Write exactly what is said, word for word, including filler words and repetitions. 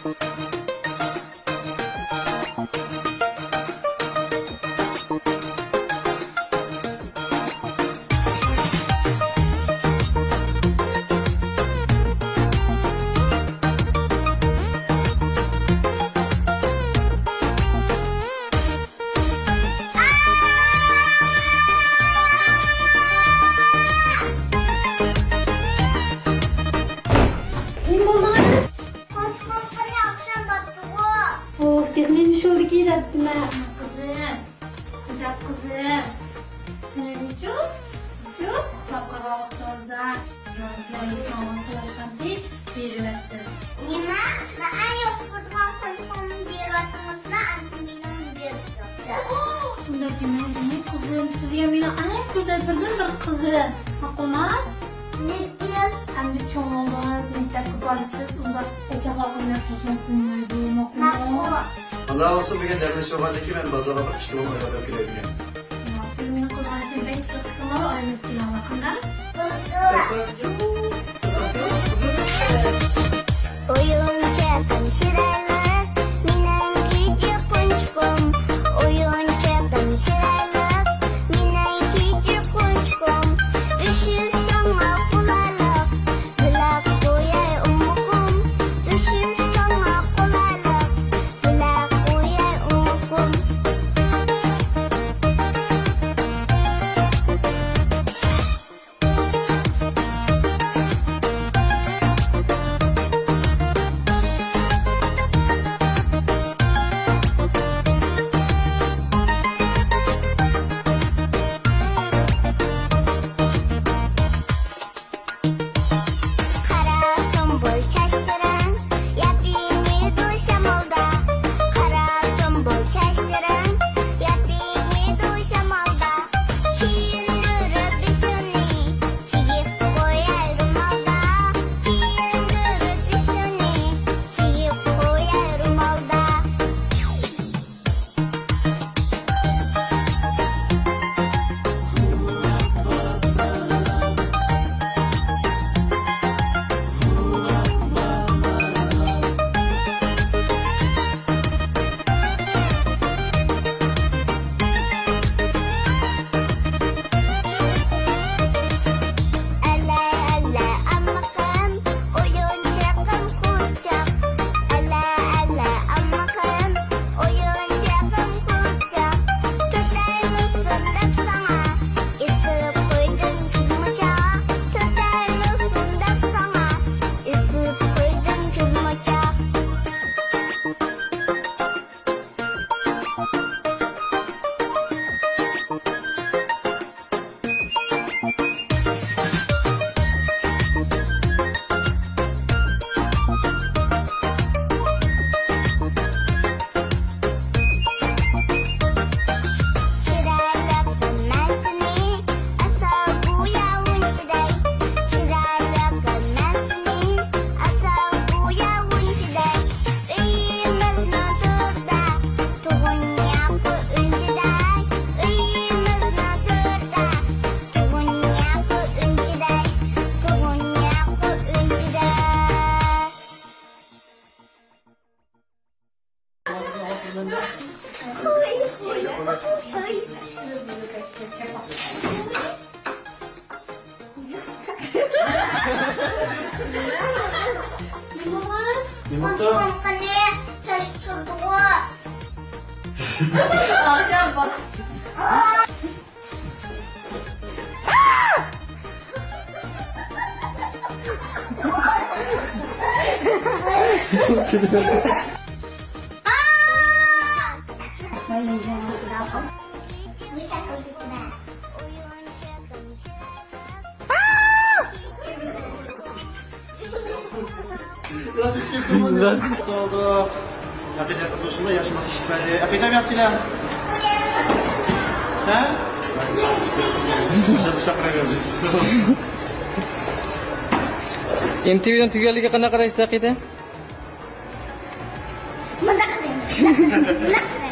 نېمە بولدىڭىز؟ قورقۇپ قاپتىمەن، ئاخشام باتتىغۇ. ئوھ، تېخى نېمە ئىش بولدىكى دەپتىمەن. قىزىم، ئىززەت قىزىم، تۈنۈگۈنچۇ، سىزچۇ ئۇخلاپ قالغان ۋاقتىڭىزدا ياڭزا بىلەن يۈسۈڭىز تالاشقانتى، بېرىۋەتتىم. نېمە؟ مەن ئەڭ ياخشى كۆرىدىغان قويۇقۇمنى بېرىۋەتتىڭىزلا، ئەمسە مېنىڭمۇ بېرىۋېتىڭ. ئۇنداق دېمەڭ، قىزىم، سىزگە مېنىڭ ئەڭ گۈزەل بىردىنبىر قىزىم. ماقۇلما؟ لېكىن ئەمدى چوڭ بولدىڭىز، مەكتەپكە بارىسىز، ئۇنداق ئوچاقلارغا مېنىڭ تۇزۇم قويمايدۇ، ماقۇلمۇ؟ ماقۇل. ئاللا قىلسا، بۈگۈن دەم ئېلىش بولغاندىن كېيىن مەن بازارغا بىر ئىككى كىلو ئويغا ئېلىپ كېلەي بۈگۈن. ياق، بۈگۈن مېنىڭ قىلغان ئىشىم بەك جىق ئىش، قىلماڭ، ئايلىنىپ كېلىڭلار، قانداق؟ بولىدۇ. ئويۇنچۇقۇم چىرايلىق، مېنىڭ كىچىك قونچۇقۇم. ئويۇنچۇقۇم چىرايلىق، مېنىڭ كىچىك قونچۇقۇم. ئۆسۈش ساڭا قولايلىق، تىلەپ قوياي ئومۇقۇم. ئۆسۈش ساڭا قولايلىق، تىلەپ قوياي ئومۇقۇم. قارا سۇمبۇل چاچلىرىڭ ياپيېڭىدۇ شامالدا، قارا سۇمبۇل چاچلىرىڭ ياپيېڭىدۇ شامالدا. كىيىندۈرۈپ بېشىڭنى، چىگىپ قوياي رومالدا، كىيىندۈرۈپ بېشىڭنى، چىگىپ قوياي رومالدا. ئەلە، ئەلە، ئاممىقىم، ئويۇنچۇقۇم قۇچاق. ئەلە، ئەلە، ئاممىقىم، ئويۇنچۇقۇم قۇچاق. تۆتەيلىسۇن دەپ ساڭا ئېسىپ قويدۇم كۆزموچاق. تۆتەيلىسۇن دەپ ساڭا ئېسىپ قويدۇم كۆزموچاق. چىرايلىق مەن سېنى ئاساۋ بوياۋۇنچىدەك، چىرايلىق مەن سېنى ئاساۋ بوياۋۇنچىدەك. ئۆيىمىزنىڭ تۆرىدە تۇغۇن ياقى ئۈنچىدەك، ئۆيىمىزنىڭ تۆرىدە تۇغۇن ياقى ئۈنچىدەك، تۇغۇن ياقى ئۈنچىدەك. نېمە بولدى؟ قېنى، تاشقا تۇردىغۇ. ئەقىدە قىز شۇنداق ياخشى ماسلىشىپ بەردى. ئەقىدەم ياخشىلام. ھە؟ ئېم تى ۋىنىڭ تۈگىگەنلىكىگە قانداق قارايسىز، ئەقىدە؟ مۇنداق قىلىڭ.